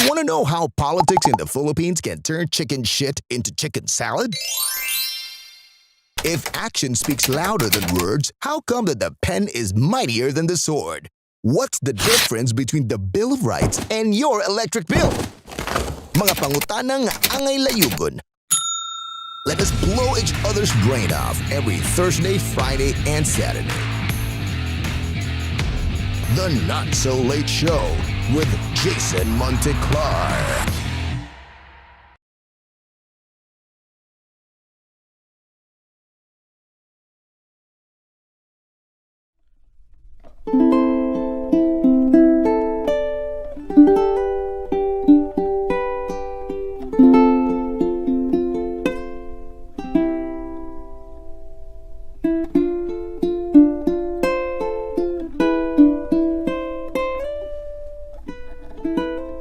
You want to know how politics in the Philippines can turn chicken shit into chicken salad? If action speaks louder than words, how come that the pen is mightier than the sword? What's the difference between the Bill of Rights and your electric bill? Mga pangutana nga angay layugon. Let us blow each other's brain off every Thursday, Friday, and Saturday. The Not So Late Show with Jason Monteclar.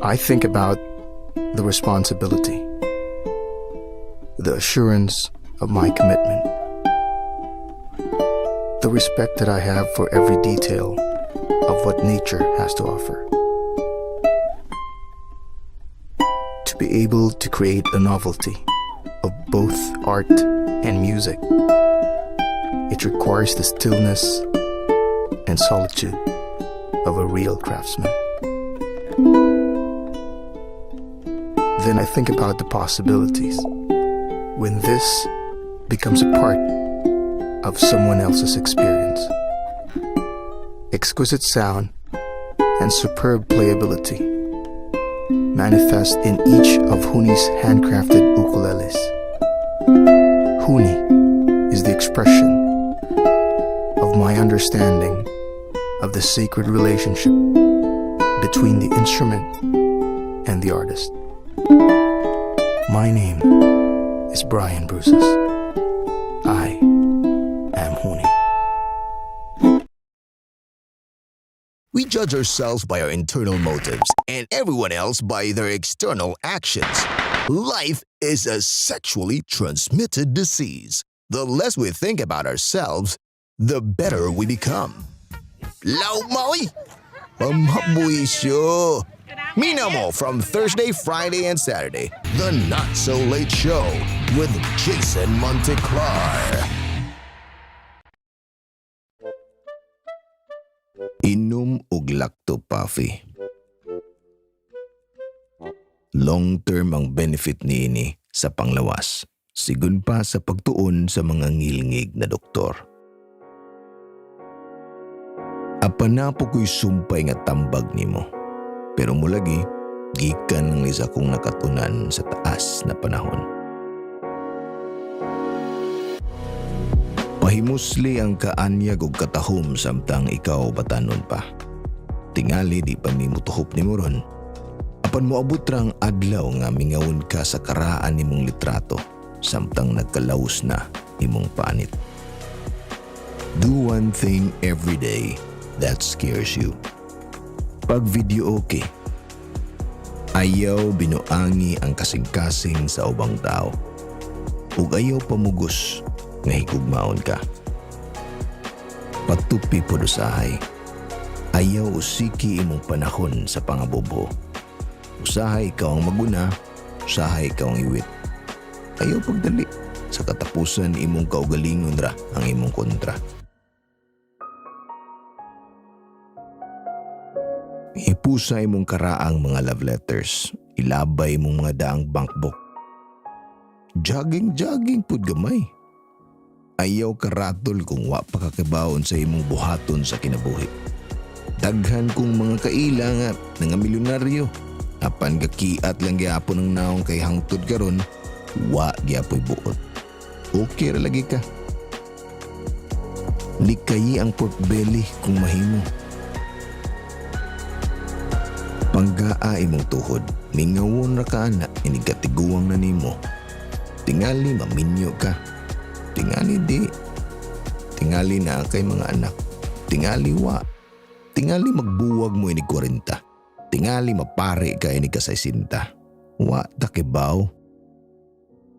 I think about the responsibility, the assurance of my commitment, the respect that I have for every detail of what nature has to offer. To be able to create a novelty of both art and music, it requires the stillness and solitude of a real craftsman. Then I think about the possibilities when this becomes a part of someone else's experience. Exquisite sound and superb playability manifest in each of Huni's handcrafted ukuleles. Huni is the expression of my understanding of the sacred relationship between the instrument and the artist. My name is Brian Brusas. I am Huni. We judge ourselves by our internal motives and everyone else by their external actions. Life is a sexually transmitted disease. The less we think about ourselves, the better we become. Law maoy! Pamhabuisyo! Minamo from Thursday, Friday, and Saturday. The Not So Late Show with Jason Monteclar. Inom og Lacto Puffy. Long term ang benefit niini sa panglawas, sigun pa sa pagtuon sa mga ngilngig na doktor. Apan na po ko'y sumpay nga tambag nimo. Pero mulagi, gikan lang ni sa akong nakatunan sa taas na panahon. Pahimusli ang kaanyag og katahom samtang ikaw batanon pa. Tingali di pa nimo tuhop nimo ron. Apan moabot ra ang adlaw nga mingawon ka sa karaan nimong litrato samtang nagkalaos na imong panit. Do one thing every day that scares you. Pag video okay, ayaw binuangi ang kasing-kasing sa ubang tao. Ug ayaw pamugos nga higugmaon ka. Patupi pod usahay. Ayaw usiki imong panahon sa pangabobo. Usahay ikaw ang maguna, usahay ikaw ang iwit. Ayaw pagdali. Sa katapusan imong kaugalingon ra ang imong kontra. Ipusa imong karaang mga love letters. Ilabay imong mga daang bankbook. Jogging-jogging pud gamay. Ayaw karatol kung wa pa kakibawon sa imong buhaton sa kinabuhi. Daghan kong mga kaila nga nga milyonaryo. Apan gakiat lang gyapon ang naong kay hangtod karon, wa gyapoy buot. Okay ra lagi ka. Likayi ang pork belly kung mahimo. Panggaa imong tuhod, mingawon ra ka ana, inig katiguang na nimo. Tingali maminyo ka. Tingali di. Tingali na kay mga anak. Tingali wa. Tingali magbuwag mo inig 40. Tingali mapare ka inig kasaysinta. Wa ta kibaw.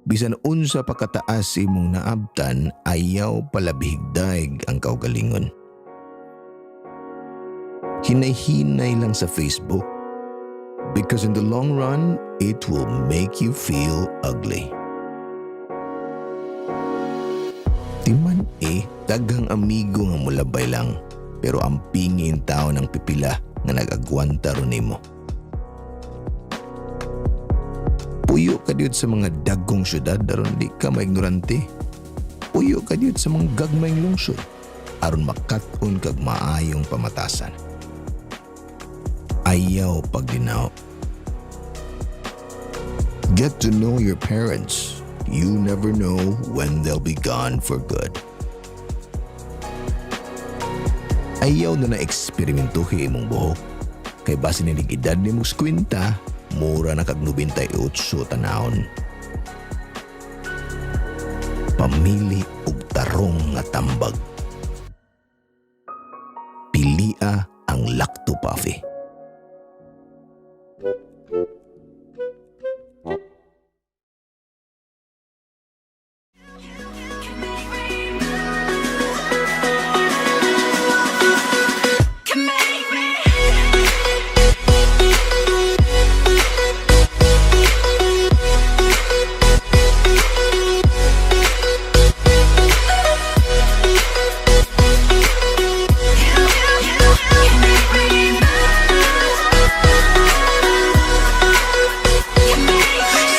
Bisan unsa pa kataas imong naabtan, ayaw palabihigdaig ang kaugalingon. Hinay-hinay lang sa Facebook. Because in the long run, it will make you feel ugly. Timan eh, daghang amigo nga mulabay lang, pero ang pingin tao ng pipila nga nag-agwanta ron nimo. Puyo ka diud sa mga dagkong syudad aron di ka maignorante. Puyo ka diud sa mga gagmayng lungsod aron makat-on kag maayong pamatasan. Ayaw pagdinaw. Get to know your parents. You never know when they'll be gone for good. Ayaw na na-eksperimentuhi imong buhok. Kay basin ni edad ni mong 50, mura na kag 98 tanawon. Pamili og tarong nga tambag. Pilia ang Lacto Puffy.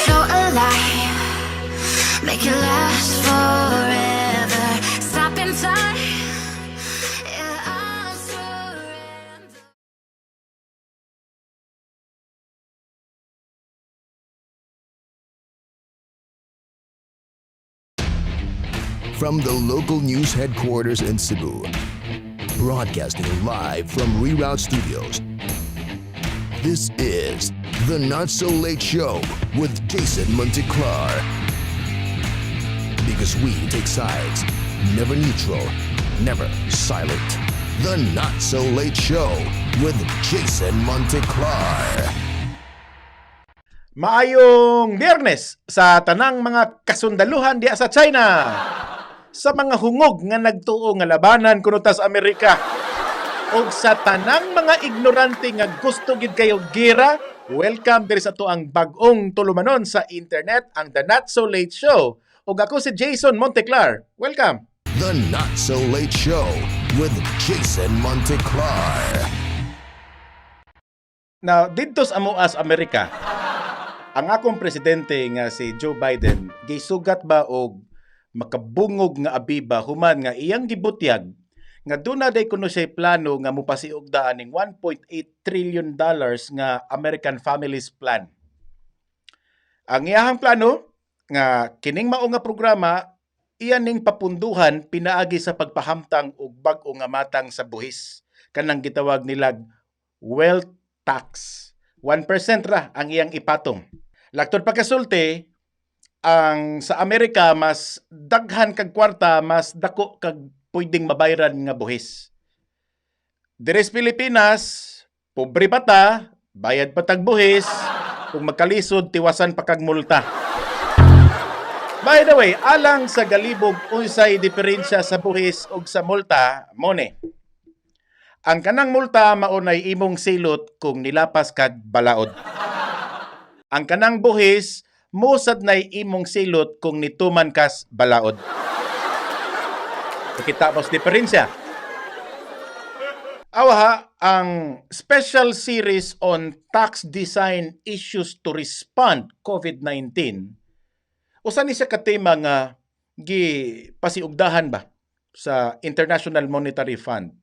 So alive, make it last forever. Stop in time, yeah, I'll surrender. From the local news headquarters in Cebu, broadcasting live from Reroute Studios. This is the Not So Late Show with Jason Monteclar. Because we take sides, never neutral, never silent. The Not So Late Show with Jason Monteclar. Maayong Biyernes sa tanang mga kasundaluhan diya sa China. Sa mga hungog nga nagtuo nga labanan kuno ta sa Amerika. Og sa tanang mga ignorante nga gusto gid kayo gira, welcome diri sa ato ang bag-ong tulumanon sa internet, ang The Not So Late Show. Og ako si Jason Monteclar. Welcome. The Not So Late Show with Jason Monteclar. Now, didto sa amoas Amerika, ang akong presidente nga si Joe Biden, gisugat ba og makabungog nga abiba human nga iyang gibutyag nga duna day kuno siya plano nga mopasiog daan ning $1.8 trillion nga American Families Plan. Ang iyahang plano nga kining mao nga programa iya ning papunduhan pinaagi sa pagpahamtang og bag-o nga matang sa buhis kanang gitawag nilag wealth tax. 1% ra ang iyang ipatong. Laktod pagkasulti, ang sa Amerika mas daghan kag kwarta, mas dako kag pwedeng mabayran nga buhis. Diri sa Pilipinas, pobre pa ta, bayad pa tag buhis, kung magkalisod tiwasan pa kag multa. By the way, alang sa galibog unsay diferensya sa buhis ug sa multa, mone. Ang kanang multa maunay imong silot kung nilapas kag balaod. Ang kanang buhis mosad nay imong silot kung nituman kas balaod. Kita mo sa diferensya. Awa ang special series on tax design issues to respond COVID-19. Usa ni siya ka tema nga gipasiugdahan ba sa International Monetary Fund.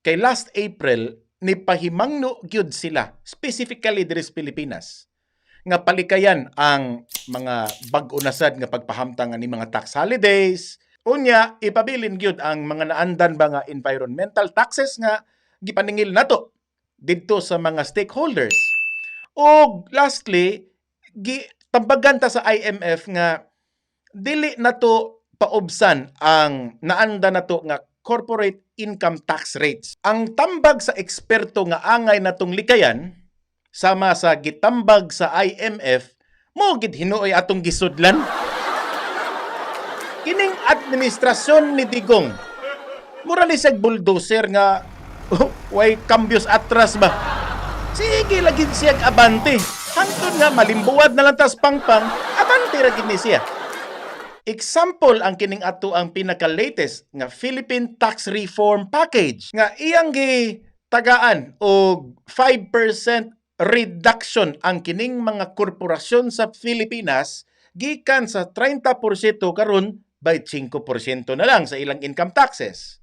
Kay last April nipahimangno gyud sila specifically diri sa Pilipinas nga palikayan ang mga bag-o na sad nga pagpahamtang ani mga tax holidays. Unya ipabilin gyud ang mga naandan ba nga environmental taxes nga gipaningil nato didto sa mga stakeholders. Og lastly, gitambagan ta sa IMF nga dili nato paubsan ang naanda nato nga corporate income tax rates. Ang tambag sa eksperto nga angay natong likayan sama sa gitambag sa IMF mo gid hinuoy atong gisudlan. Kining administrasyon ni Digong mura ni siyag bulldozer nga way kambyos atras ba. Sige lagi siya abante. Hangtod nga malimbuwad na lang tas pangpang, abante ra gid ni siya. Example ang kining ato ang pinaka-latest nga Philippine Tax Reform Package nga iyang gi tagaan og 5% reduction ang kining mga korporasyon sa Pilipinas gikan sa 30% karon by 5% na lang sa ilang income taxes.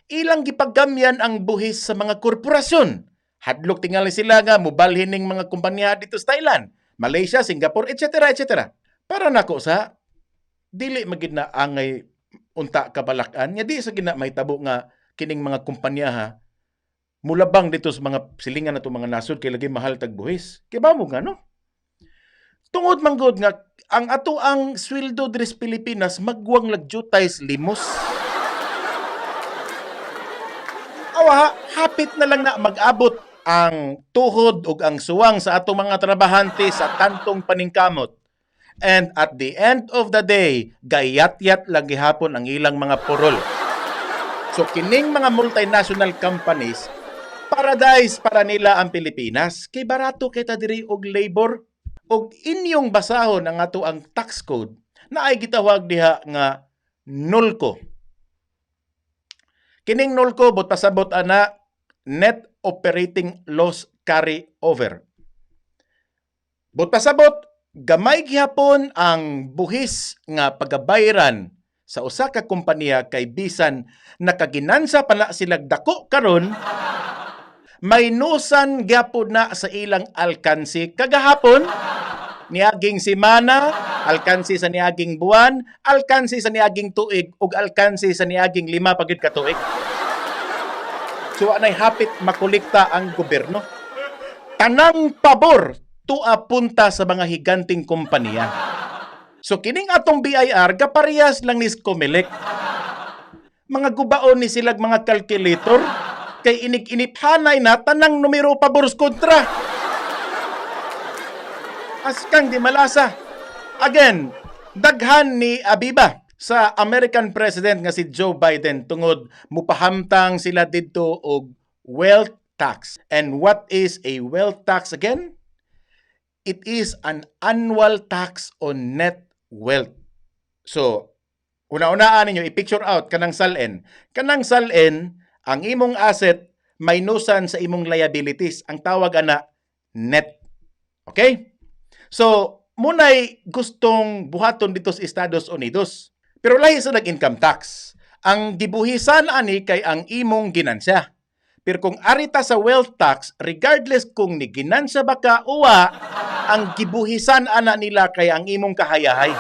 Ilang gipaggamyan ang buhis sa mga korporasyon. Hadlok tingali sila nga mubalhin ning mga kumpanya dito sa Thailand, Malaysia, Singapore, etc. etc. Para nako sa dili magid na angay unta kabalakan nga di sa gina mahitabo nga kining mga kumpanya ha mulabang dito sa mga silingan nato mga nasod kay lagi mahal tag buhis. Kay ba mo nga no? Tungod man gud nga ang ato ang sweldo diri sa Pilipinas magwang lagjutay limos. Awa, hapit na lang na mag-abot ang tuhod ug ang suwang sa atong mga trabahante sa tantong paningkamot. And at the end of the day, gayat-yat lang gihapon ang ilang mga purol. So kining mga multinational companies, paradise para nila ang Pilipinas. Kay barato kay ta diri og labor og inyong basahon ang ato ang tax code na ay gitawag diha nga NOLCO. Kining NOLCO bot pasabot ana net operating loss carry over. Bot pasabot gamay gihapon ang buhis nga pagabayran sa usa ka kompanya kay bisan nakaginansa pa na sila dako karon, maynusan gyapon na sa ilang alkansi kagahapon, niaging semana, alkansi sa niaging buwan, alkansi sa niaging tuig ug alkansi sa niaging 5 pa gyud ka tuig. So anay hapit makolekta ang gobyerno. Tanang pabor tua punta sa mga higanting kompanya. So kining atong BIR kaparehas lang ni Comelec. Mga gubaon ni silag mga calculator kay inig-iniphanay na tanang numero pabor kontra. Askang di malasa. Again, daghan ni Abiba sa American President nga si Joe Biden tungod mupahamtang sila didto og wealth tax. And what is a wealth tax again? It is an annual tax on net wealth. So, una-unaan ninyo, i-picture out kanang SALN. Kanang SALN, ang imong asset minusan sa imong liabilities. Ang tawag ana, net. Okay? So, munay gustong buhaton dito sa Estados Unidos. Pero lahi sa nag-income tax. Ang gibuhisan ani kay ang imong ginansya. Pero kung arita sa wealth tax, regardless kung ni ginansya ba ka o wa, ang gibuhisan ana nila kay ang imong kahayahay.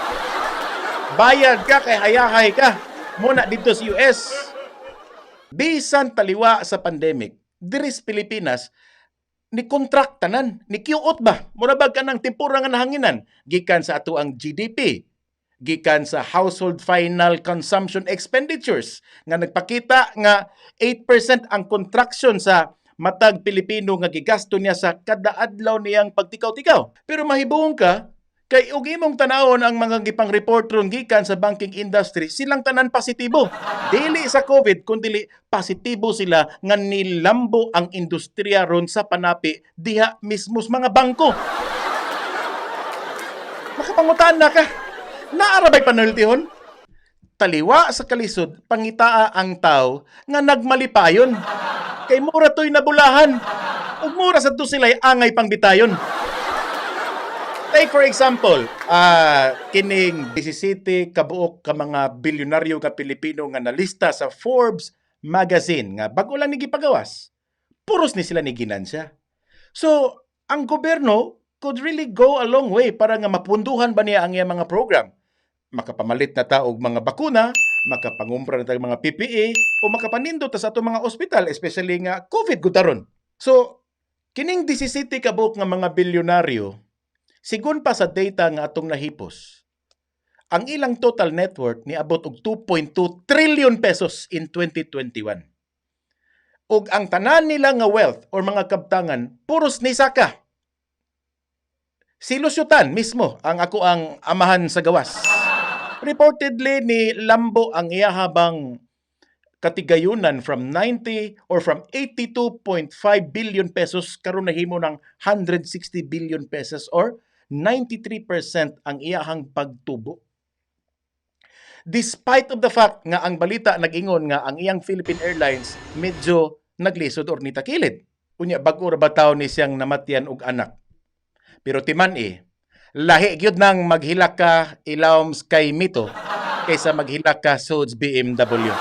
Bayad ka kay hayahay ka. Muna dito sa US. Bisan taliwa sa pandemic, diri sa Pilipinas, ni contract tanan, ni QOT ba? Mura ba kanang tempura nga nahanginan? Gikan sa ato ang GDP, gikan sa household final consumption expenditures nga nagpakita nga 8% ang contraction sa matag Pilipino nga gigasto niya sa kada adlaw niyang pagtikaw-tikaw. Pero mahibuong ka kay og imong tanawon ang mga gipang report ron gikan sa banking industry, silang tanan positibo. Dili sa COVID kundi positibo sila nga nilambo ang industriya ron sa panapi diha mismo sa mga bangko. Makapangutan na ka. Naa ra bay panultihon? Taliwa sa kalisod, pangitaa ang tao nga nagmalipayon. Kay mura to'y nabulahan. Ug mura sa to sila'y angay pangbitayon. Take for example, kining 17 kabuok ka mga bilyonaryo ka Pilipino nga nalista sa Forbes magazine nga bago lang ni gipagawas. Puros ni sila ni ginansya. So, ang gobyerno could really go a long way para nga mapunduhan ba niya ang iyang mga program. Makapamalit na ta og mga bakuna, makapangumpra na ta og mga PPE, o makapanindot ta sa atong mga ospital, especially nga COVID gud ron. So, kining 17 kabuok nga mga bilyonaryo, sigon pa sa data nga atong nahipos, ang ilang total net worth niabot og 2.2 trillion pesos in 2021. Ug ang tanan nila nga wealth or mga kabtangan puros ni saka. Si Lucio Tan mismo ang ako ang amahan sa gawas. Reportedly ni Lambo ang iyahabang katigayunan from 90 or from 82.5 billion pesos karon nahimo ng 160 billion pesos or 93% ang iyahang pagtubo. Despite of the fact nga ang balita nag-ingon nga ang iyang Philippine Airlines medyo naglisod or nitakilid. Unya, bag-o ra ba taw ni siyang namatyan og anak. Pero timan eh, lahi gyud nang maghilak ka ilawom kay Mito kaysa maghilak ka sulod BMW.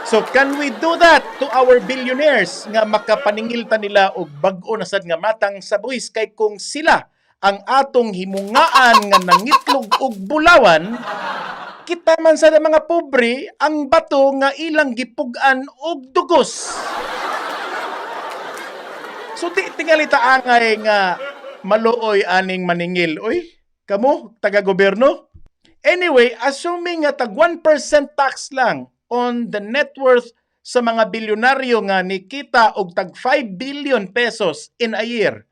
So can we do that to our billionaires nga makapaningil ta nila og bag-o na sad nga matang sa buwis, kay kung sila ang atong himungaan nga nangitlog og bulawan, kita man sa mga pobre ang bato nga ilang gipug-an og dugos. So di tingali ta angay nga maluoy aning maningil. Uy, kamo taga-gobyerno. Anyway, assuming nga tag 1% tax lang on the net worth sa mga bilyonaryo nga nikita og tag 5 billion pesos in a year.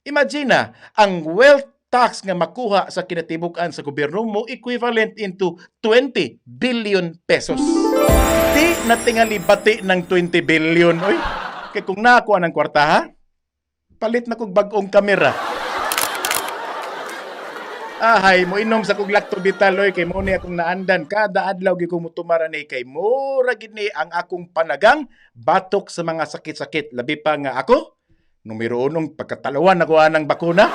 Imagine na, ang wealth tax nga makuha sa kinatibuk-an sa gobyerno mo equivalent into 20 billion pesos. Di na tingali bati ng 20 billion. Oy, kay kung nakuha ng kwarta ha, palit na kog bag-ong kamera. Ahay, mo inom sa kog Lacto Vital, oy, kay mo ni akong naandan kada adlaw gyud ko motumara ni, kay mura gid ni ang akong panagang batok sa mga sakit-sakit, labi pa nga ako numero unong pagkatalawan nakuha ng bakuna.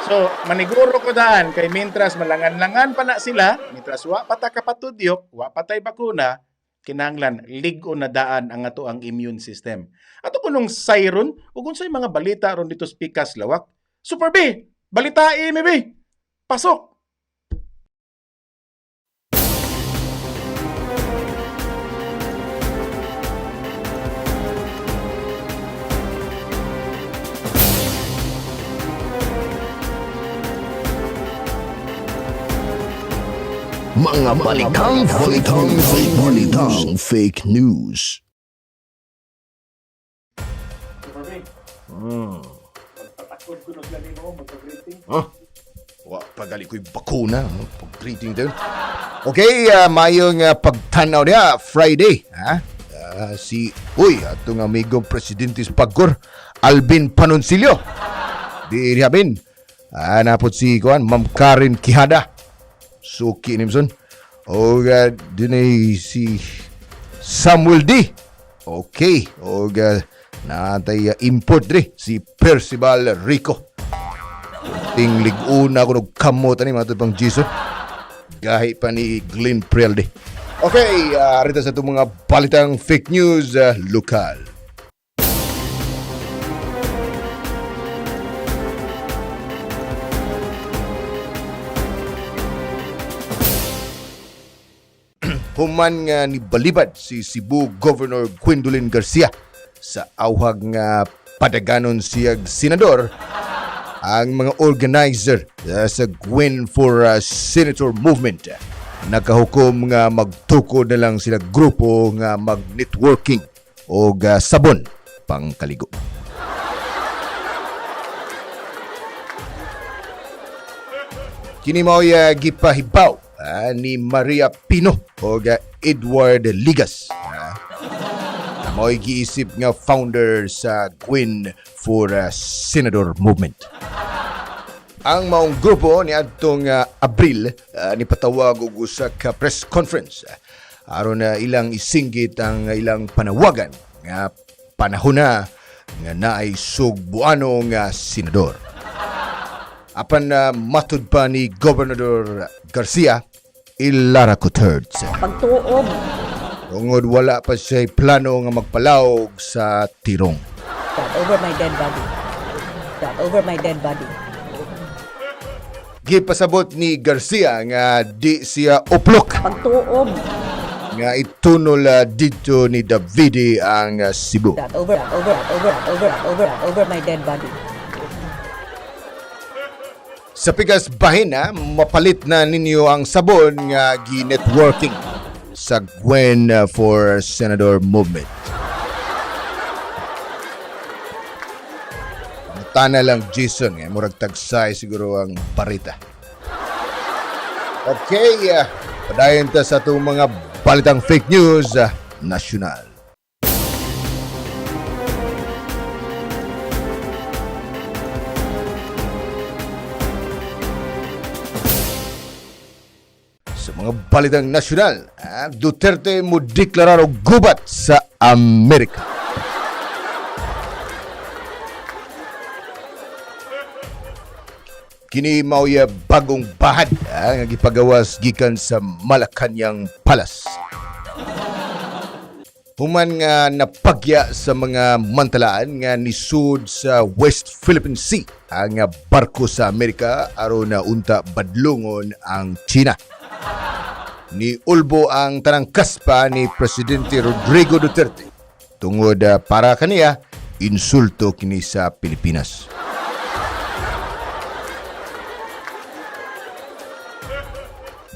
So, maniguro ko daan kay mintras malangan-langan pa na sila, mintras wa pa ta kapatudyok, wa pa tay bakuna, kinahanglan lig-on na daan ang ato ang immune system. Ato kunong siron ug unsay mga balita ron dito sa Pikas Lawak. Super B, balitai mi B. Pasok. Mga balitang fake news. Balitang fake news. Super B. Magpatakod ko naglalim mo, magpa-greeting. Huh? Wa pagali ko'y bakuna. Pag-greeting din. Okay, mayong pagtanaw niya, Friday. Ha? Si, uy, atong amigo Presidente Pagcor, Alvin Panoncillo. Di Riabin. Napot si kuan, Ma'am Karen Quijada. Suki nimson. O dinay si Samuel D. Okay. O natay import dre si Percival Rico. Ting lig-una ko og kamot ani matod pang Jason. Gahi pa ni Glenn Prelde. Okay, rito sa itong mga balitang fake news lokal. Human nga ni balibad si Cebu Governor Gwendolyn Garcia sa awhag nga padaganon siyag senador, ang mga organizer sa Gwen for Senator Movement nakahukom nga magtukod na lang sila grupo nga mag-networking o sabon pangkaligo. Kini mao'y gipahibaw ni Maria Pino o Edward Ligas. Mao'y giisip nga founder sa Gwen for Senator Movement. Ang maong grupo ni adtong Abril ni patawag og usa ka press conference aron na ilang isinggit ang ilang panawagan nga panahon na nga naay sugbuano nga senador. Apan matud pa ni Gobernador Garcia, ilara ko thirds. Pagtuob. Tungod wala pa siya plano nga magpalawg sa tirong. That over my dead body. That over my dead body. Gipasabot ni Garcia nga di siya uplok Pagtuob. nga itunol didto ni Davide ang Cebu. That over, over, over, over, over, over my dead body. Sa pikas bahina, mapalit na ninyo ang sabon nga gi-networking sa Gwen for Senator Movement. Tana lang Jason, nga murag tagsay siguro ang parita. Okay, padayon ta sa atong mga balitang fake news national. Sa mga balitang nasyonal, Duterte mo deklarar og gubat sa Amerika. Kini mao'y bagong bahad nga gipagawas gikan sa Malacañang Palace. Human nga napagya sa mga mantalaan nga nisud sa West Philippine Sea ang barko sa Amerika aron na unta badlongon ang China. Ni ulbo ang tanang kaspa ni Presidente Rodrigo Duterte tungod para kaniya insulto kini sa Pilipinas.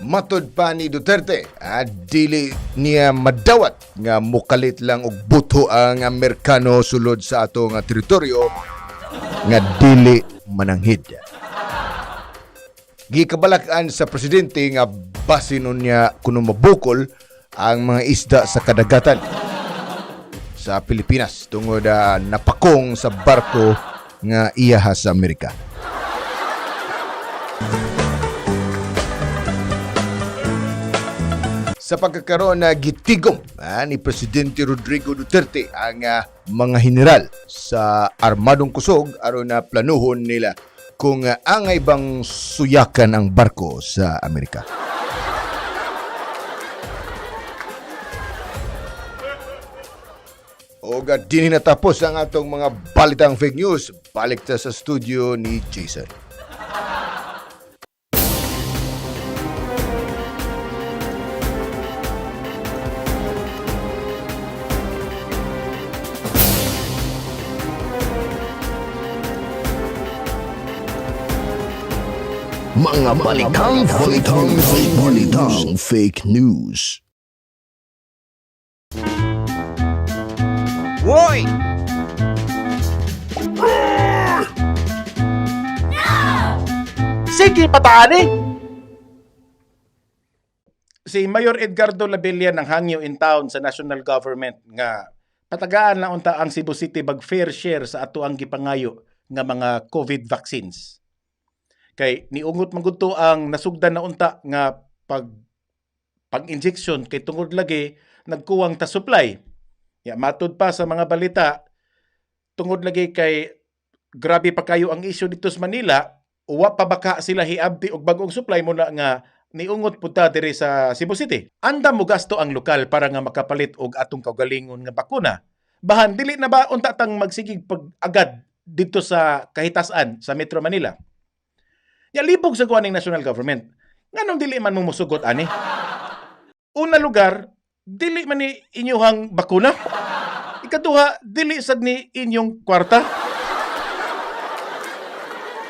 Matod pa ni Duterte, dili niya madawat nga mukalit lang og buto ang Amerikano sulod sa ato nga teritoryo nga dili mananghid. Gikabalak-an sa presidente nga basin niya kuno mabukol ang mga isda sa kadagatan sa Pilipinas tungod napakong sa barko nga iyaha sa Amerika. Sa pagkakaroon na gitigom ni Presidente Rodrigo Duterte ang mga general sa armadong kusog aron na planuhon nila kung angay bang suyakan ang barko sa Amerika. O dinhi natapos ang atong mga balitang fake news. Balik ta sa studio ni Jason. Mga balitang fake news. Balitang fake news. Hoy! Sige, pataan eh! Si Mayor Edgardo Labella ng hangyo in town sa national government nga patagaan na unta ang Cebu City bag fair share sa ato ang gipangayo nga mga COVID vaccines. Kay niungot man gud to ang nasugdan na unta nga pag-injection kay tungod lagi nagkuwang ta supply. Ya matud pa sa mga balita, tungod lagi kay grabe pa kayo ang issue dito sa Manila, uwa pa baka sila hiabti og bag-ong supply mo na nga niungot pud ta diri sa Cebu City. Andam mo gasto ang lokal para nga makapalit og atong kaugalingon nga bakuna. Bahan dili na ba unta tang magsigig pag agad dito sa kahitasan sa Metro Manila? Ya libog sa kuan ning national government. Nganong dili man mo musugot ani? Una lugar, dili man ni inyuhang bakuna. Ikaduha, dili sad ni inyong kwarta.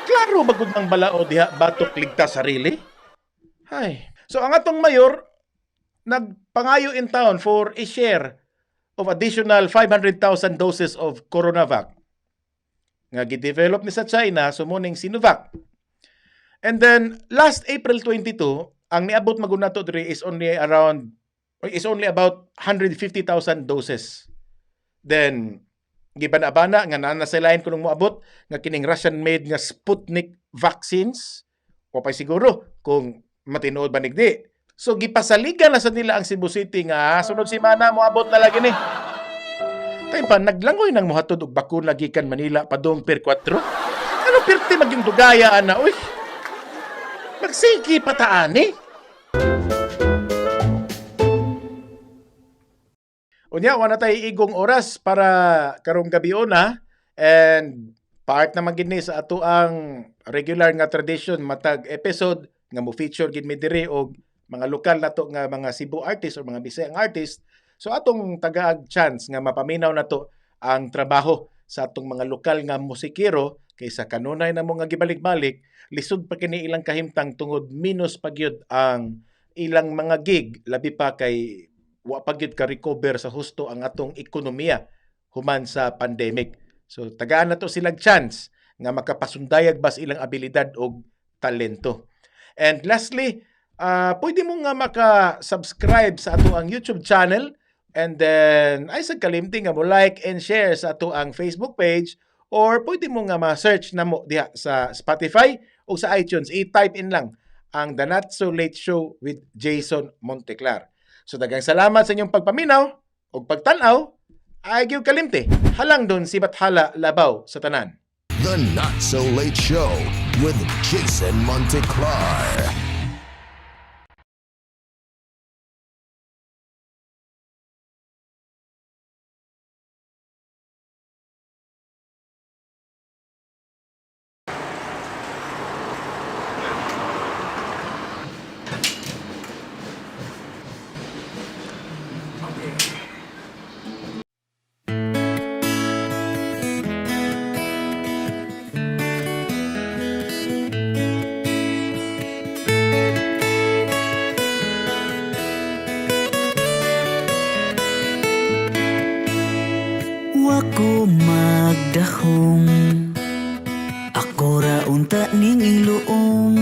Klaro bagud ang balao diha batok ligtas sarili. Hay. So ang atong mayor nagpangayo in town for a share of additional 500,000 doses of CoronaVac nga gidevelop ni sa China, so muning Sinovac. And then last April 22, ang niabot magud nato diri is only about 150,000 doses. Then gibana-bana nga naa na sa line kunong moabot nga kining Russian made nga Sputnik vaccines, wa pay siguro kung matinuod ba nigdi. So gipasaligan na sa nila ang Cebu City nga sunod semana moabot na lagi ni. Kay pa naglangoy nang mohatod og bakuna gikan Manila padung Pier 4. Ano pirti magyung dugaya ana uy? Magsige pataan eh. Unya, wala tay igong oras para karong gabi una, and part naman gid ni sa ato ang regular nga tradition matag episode nga mo feature gid mi diri og mga lokal nato nga mga Cebu artist or mga Bisayang artist. So atong tagaag chance nga mapaminaw nato ang trabaho sa atong mga lokal nga musikero kaysa kanunay na mo nga gibalik-balik, lisod pa kini ilang kahimtang tungod minus pa gyud ang ilang mga gig, labi pa kay wa pa gyud ka recover sa husto ang atong ekonomiya human sa pandemic. So tagaan nato silang chance nga makapasundayag bas ilang abilidad og talento. And lastly, Pwede mo nga maka-subscribe sa ato ang YouTube channel and then ay sa kalimti nga mo like and share sa ato ang Facebook page or pwede mo nga ma-search na mo diha sa Spotify o sa iTunes. I-type in lang ang The Not So Late Show with Jason Monteclar. So daghang salamat sa inyong pagpaminaw ug pagtan-aw. Ay gyud kalimti. Halang doon si Bathala labaw sa tanan. The Not So Late Show with Jason Monteclar. Wako magdahom. Ako ra unta ning iluom.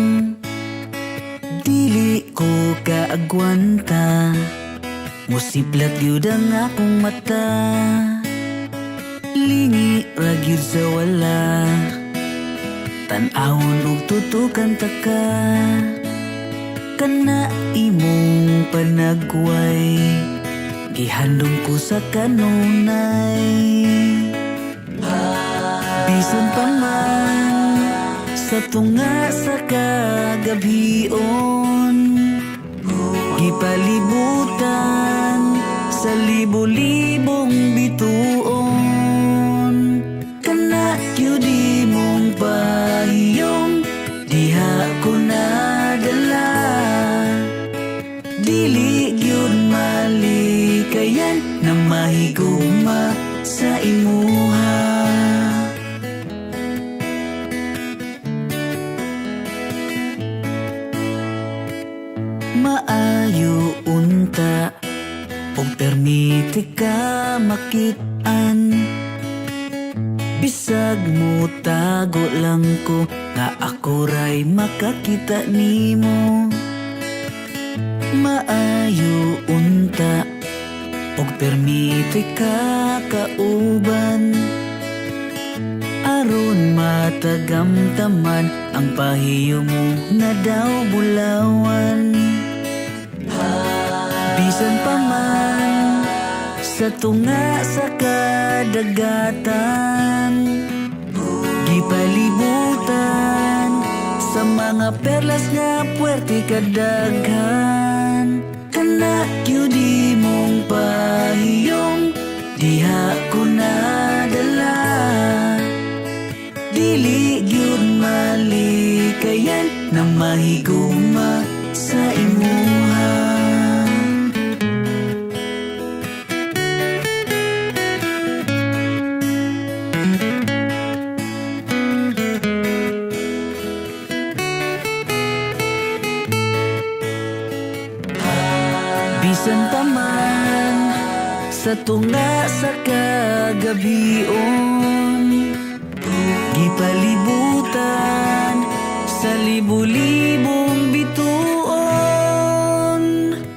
Dili ko kaagwanta. Musiplat gyud ang akong mata. Lingi ra gyud sa wala. Tan-awon og tutukan ta ka. Kana imong panagway. Gihandom ko sa kanunay. Bisan pa man sa tunga sa kagabhion, gipalibutan sa libo-libong bituon. Kana gyud imong pahiyom. Diha ko nadala. Dili gyud malikayan na mahigugma sa imuha. Maayo unta og permiti ka makit-an. Bisag mo tago lang ko nga ako ray makakita nimo. Maayo unta og permiti ka kauban. Aron matagamtaman ang pahiyo mo nga daw bulawan. Bisan pa man sa tunga sa kadagatan, gipalibutan sa mga perlas nga puwerte kadaghan. Kana gyud imong pahiyom. Diha ko nadala. Dili gyud malikayan na mahigugma sa imuha. Bisan pa man sa tunga sa kagabhion, gipalibutan sa libo-libong bituon.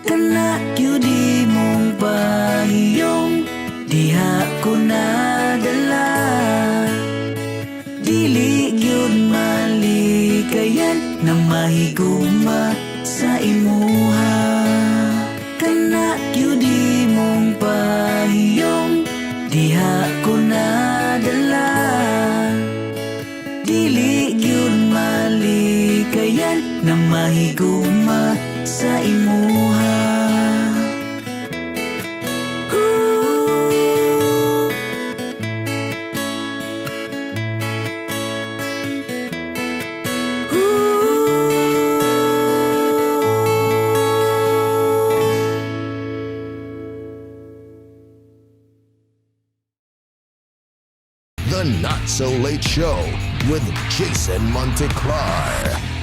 Kana gyud imong pahiyom. Diha ko nadala. Dili gyud malikayan na mahigugma sa imuha. Kana gyud imong pahiyom. Diha ko nadala. Dili gyud malikayan na mahigugma sa imuha. Ooh. The Not So Late Show with Jason Monteclar.